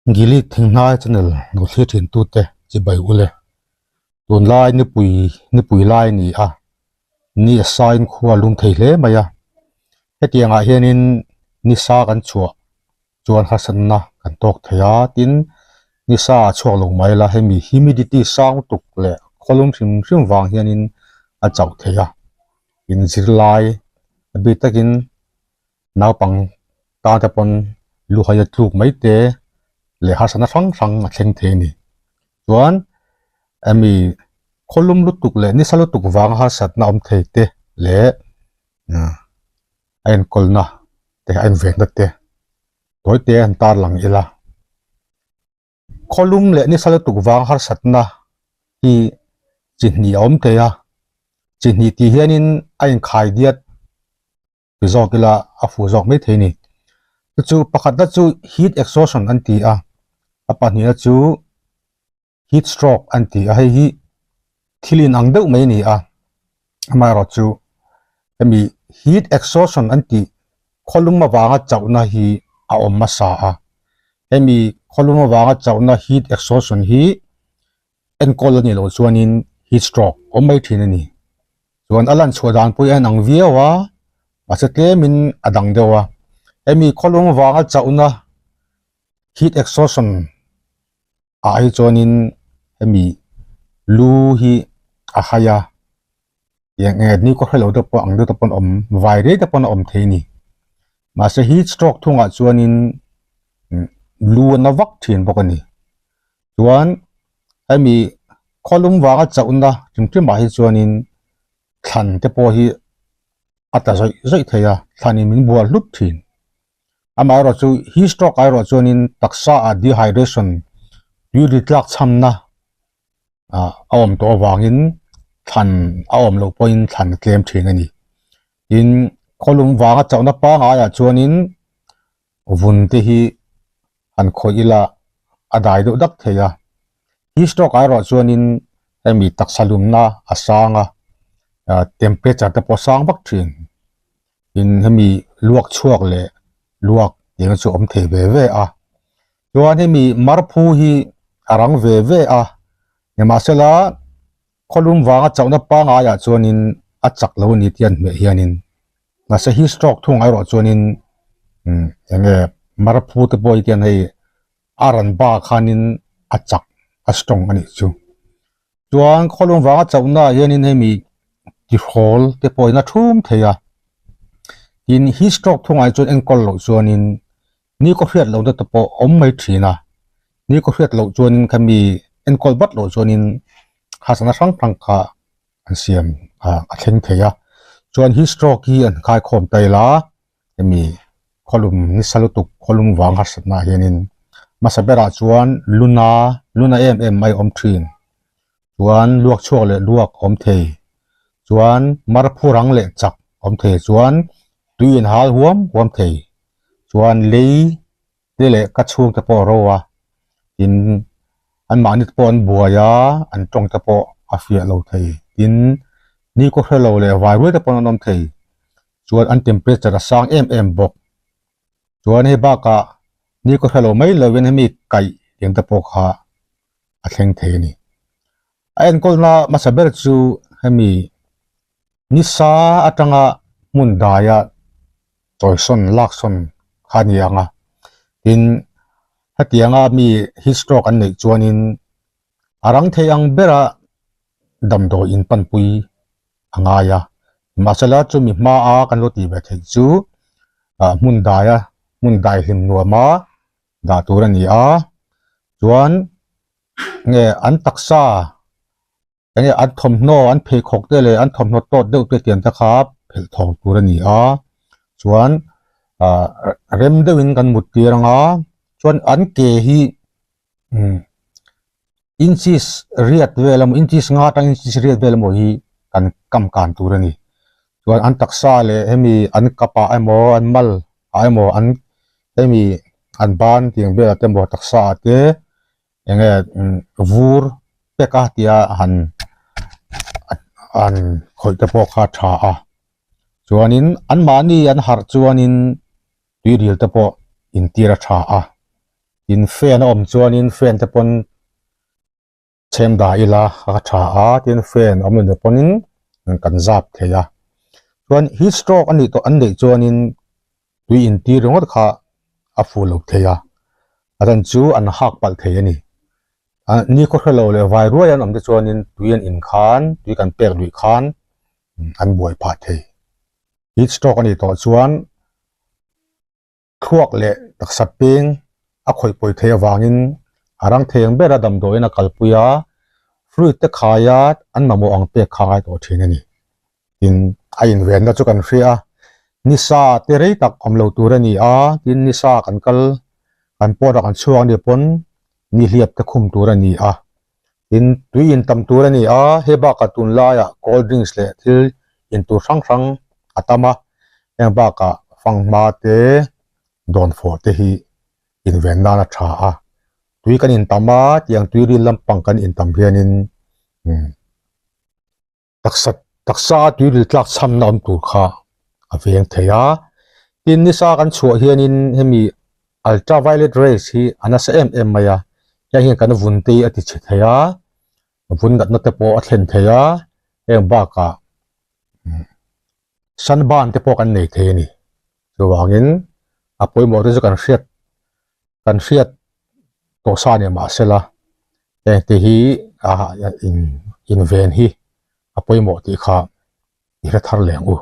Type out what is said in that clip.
Gili Thinghnai channel lo thlir thin tute chibai ule. Tunlai nipui nipui lai a ni a, ni a sain khua a lum thei hle mai a. Hetiang ah hianin nisa kan chhuah chuan harsatna kan tawk thei a, tin nisa a chhuak lo mai la hemi humidity sang tuk leh khawlum hrim hrim vang hianin a chauh thei a. Inzirlai a bik takin naupang tan te pawn luhai a tluk mai te leh harsatna hrang hrang a thleng thei a ni. Chuan hemi khawlum lutuk leh nisa lutuk vanga harsatna awm thei te leh a enkawlna te a invenna te tawi te an tarlang ila. Khawlum leh nisa lutuk vang harsatna hi chi hnih a awm thei a, chi hnih tih hianin a inkhai diat ti zawk ila a fuh zawk mai thei a ni. Chu chu pakhatna chu heat exhaustion an ti a, a pahnihna chu heat stroke an ti a, hei hi thil inang deuh mai a ni a, amaherawhchu hemi heat exhaustion an tih khawlum avanga chauhna hi a awm hmasa a, hemi khawlum avanga chauhna heat exhaustion hi enkawl a nih loh chuanin heat stroke awm mai thin a ni. Chuan a lan chhuah dan pawh hi a inang viau a, mahse tlemin a dang deuh a, hemi khawlum avanga chauhna heat exhaustion ah hi chuanin hemi lu hi a hai a eng eng ni kaw hrelo te pawh ang deuh te pawn a awm vai rei te pawn a awm thei a ni mahse heat stroke thungah chuanin lu a na vak thin bawk a ni chuan hemi khawlum vanga chauhna hrim hrim ah hi chuanin thlan te pawh hi a tla zawih zawih thei a thlanin min bual hlup thin. Amaherawh chu heat stroke ah erawh chuanin taksa ah dehydration tui ri tlak chhamna ah a awm tawh avangin thlan a awm loh pawhin thlan a tlem thin a ni. Tin, khawlum vanga chauhna pangai ah chuanin vun te hi han khawih ila a dai deuh dak thei a. Heat stroke ah erawh chuanin hemi taksa lumna a sang a, temperature te pawh a sang vak thin. in hemi luak chhuak leh luak tih chu awm thei ve ve a chuan hemi marphu hi a rang ve ve a nimahsela khawlum vanga chauhna pangai ah chuanin a chak lo a ni tih an hmeh hianin mahse heat stroke thung erawh chuanin umm enge marphu te pawh hi tian hei a ran ba khanin a chak a strong a nih chu. Chuan khawlum vanga chauhna ah hianin hemi tihrawl te pawhin a thum thei a, tin heat stroke thungah hi chuan enkawl loh chuanin ni kaw hriat lohna te pawh a awm mai thin a, ni kaw hriat loh chuanin khami enkawl vat loh chuanin harsatna hrang hrang kha an siam ah a thleng thei a, chuan heat stroke hi an khaikhawm ta ila hemi khawlum nisa lutuk khawlum vang harsatna ah hianin hmasa berah chuan luna luna em em mai awm thin chuan luak chhuak leh luak awm thei chuan marphu rang leh chak awm thei chuan tui in hal huam huam thei chuan lei te leh ka chhung te pawh a ro a tin anmahni te pawh an buai a an tawng te pawh a fiah lo thei tin ni kaw hre lo leh vai ruai te pawh an awm thei chuan an temperature a sang em em bawk chuan hei bakah ni kaw hre lo mai lo in hemi kaih tiang te pawh kha a thleng thei a ni a enkawlna hmasa ber chu hemi nisa atanga hmun daia chawisawn laksawn kha a ni ang a tin hetianga mi heat stroke an neih chuanin a rang thei ang bera damdawi in panpui a ngai a mahsela chumi hmaa kan lo tih ve theih chu ah hmun daia hmun dai hlim nuama dah tur a ni a chuan nge an taksa enge an thawmhnaw an pheikhawk te leh an thawmhnaw tawt deuh te tiang te kha phelh thawng tur a ni a chuan ah rem deuhin kan mut tir anga chuan an ke hi umm inches riat vel emaw inches nga atang inches riat vel emaw hi kan kam kan tur a ni chuan an taksa leh hemi an kap ah emaw an mal ah emaw an hemi an ban tiang velah te emaw taksa ah te enge vur pek a tia han an khawih te pawh kha a tha a chuanin anmahni an harh chuanin tuiril te pawh intir a tha a. Tin fan a awm chuanin fan te pawn chhem dah ila a tha a, tin fan awm lo pawnin kan zap thei a. Chuan heat stroke a nih tawh an neih chuanin tui intir ringawt kha a fuh lo thei a, a dan chu an hak palh thei a ni. Ni khaw hre lo leh vai ruai an awm te chuanin tui an in khan, tui kan pek luih khan an buai phah thei. Heat stroke a nih tawh chuan thluak leh taksa peng a khawih pawi thei avangin a rang thei ang bera damdawiin a kalpui a, fluid te khaia an mamawh ang pek kha a ngai tawh thin a ni. Tin, a invenna chu kan hria a, nisa te rei tak awm lo tur a ni a, tin nisa kan kal kan pawt a kan chhuak a nih pawn nihliap te khum tur a ni a, tin tui in tam tur a ni a, hei bakah tunlaiah cold drinks leh thil in tur hrang hrang a tam a, heng bakah fanghma te dawnfawh te hi inven nan a tha a, tui kan in tam a, tiang tui ril lampang kan in tam hianin umm. Taksa taksa a tuiril tlak chhamna awm tur kha a veng thei a, tin nisa kan chhuah hianin hemi ultraviolet rays hi a nasa em em mai a, heng hian kan vun te hi a ti chhe thei a, vun natna te pawh a thlen thei a, heng bakah sunburn te pawh kan nei thei a ni. Chuvangin a pawimawh te chu kan hriat kan hriat tawh sa nia mahsela heng te hi ah in inven hi a pawimawh tih kha i hre thar leng u.